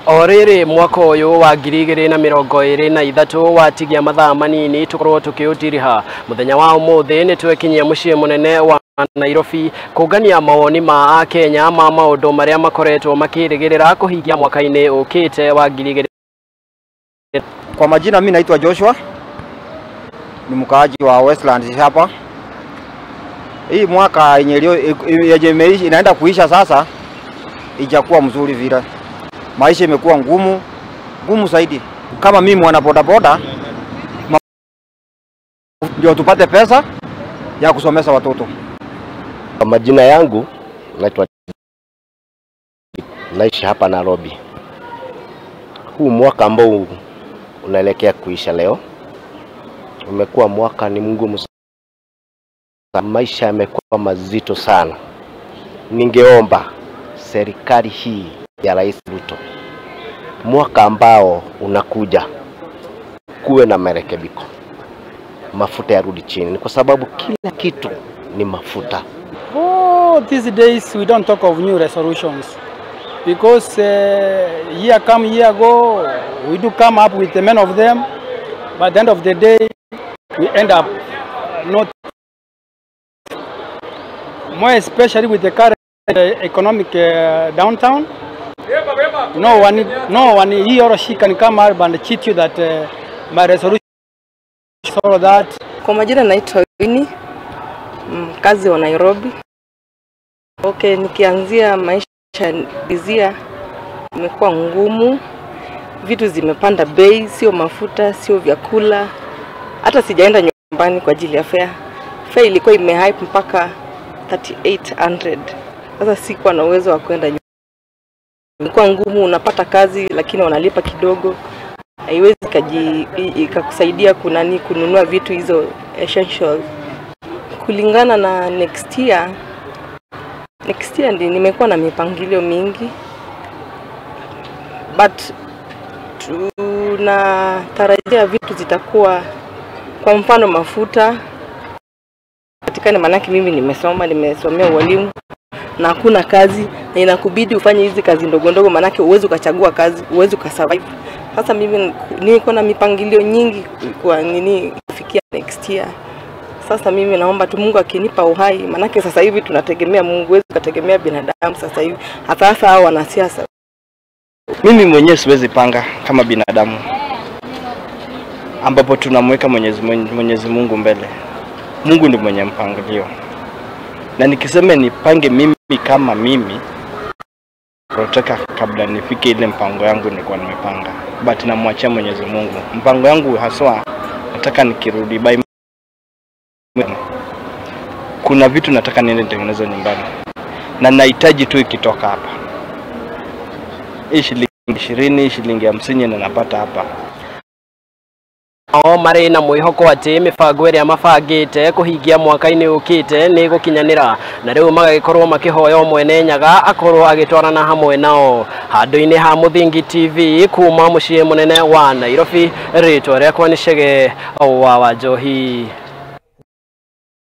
O rĩrĩ mwaka ũyũ wa 2023 watigia mathaa manini tukorwo tukiũtiriha. Mũthenya wa ũmũthĩ nĩ twekinyia mũciĩ mũnene wa Nairobi kũngania mawoni ma Akenya ma maũndũ marĩa makoretwo makĩrĩgĩrĩra kũhingia mwaka-inĩ ũkĩte wa 2000. Kwa majina mimi naitwa Joshua, ni mkaaji wa Westlands hapa. Hii mwaka yenye inaenda kuisha sasa ijakuwa mzuri vile. Maisha imekuwa ngumu, ngumu zaidi. Kama mimi mwana bodaboda ndio tupate pesa ya kusomesha watoto. Kwa majina yangu naitwa, naishi hapa Nairobi. Huu mwaka ambao unaelekea kuisha leo umekuwa mwaka ni mgumu sana. Maisha yamekuwa mazito sana. Ningeomba serikali hii ya Rais Ruto, mwaka ambao unakuja kuwe na marekebiko, mafuta yarudi chini, ni kwa sababu kila kitu ni mafuta. Oh, these days we don't talk of new resolutions because year come year go, we do come up with many of them, but at the end of the day we end up not, more especially with the current economic downtown. No one, he or she can come up and cheat you that my resolution all that. Kwa majina naitwa Winnie, mkazi wa Nairobi. Okay, nikianzia maisha dizia imekuwa ngumu, vitu zimepanda bei, sio mafuta, sio vyakula. Hata sijaenda nyumbani kwa ajili ya fare. Fare ilikuwa imehype mpaka 3800. Sasa sikuwa na uwezo wa kwenda nyumbani. Imekuwa ngumu, unapata kazi lakini wanalipa kidogo. Haiwezi ikakusaidia kunani kununua vitu hizo essentials. Kulingana na next year nimekuwa na mipangilio mingi, but tunatarajia vitu zitakuwa, kwa mfano mafuta patikane, manake mimi nimesomea ualimu na hakuna kazi, na inakubidi ufanye hizi kazi ndogo ndogo, manake uwezi ukachagua kazi, uwezi ukasurvive. Sasa mimi niko na mipangilio nyingi kwa nini kufikia next year. Sasa mimi naomba tu Mungu akinipa uhai, manake sasa hivi tunategemea Mungu, huwezi kutegemea binadamu sasa hivi, hata hasa hao wanasiasa. Mimi mwenyewe siwezi panga kama binadamu, ambapo tunamweka Mwenyezi Mungu mbele. Mungu ndiye mwenye mpangilio. Na nikisema nipange mimi kama mimi, proteka kabla nifike ile mpango yangu nilikuwa nimepanga. But namwachia Mwenyezi Mungu. Mpango yangu haswa nataka nikirudi by, kuna vitu nataka niende nitengeneze nyumbani. Na nahitaji tu ikitoka hapa. Hii shilingi 20, shilingi 50 na napata hapa. O marĩ na mwĩhoko atĩ mĩbango ĩrĩa mabangĩte kũhingia mwaka-inĩ ũkĩte nĩ gũkinyanĩra, na rĩu magagĩkorwo makĩhoya Mwene Nyaga akorwo agĩtwarana hamwe nao. Handũ-inĩ ha Mũthingi TV kuma mũciĩ mũnene wa Nairobi, rĩtwa rĩakwa nĩ Chege wa Wanjohi.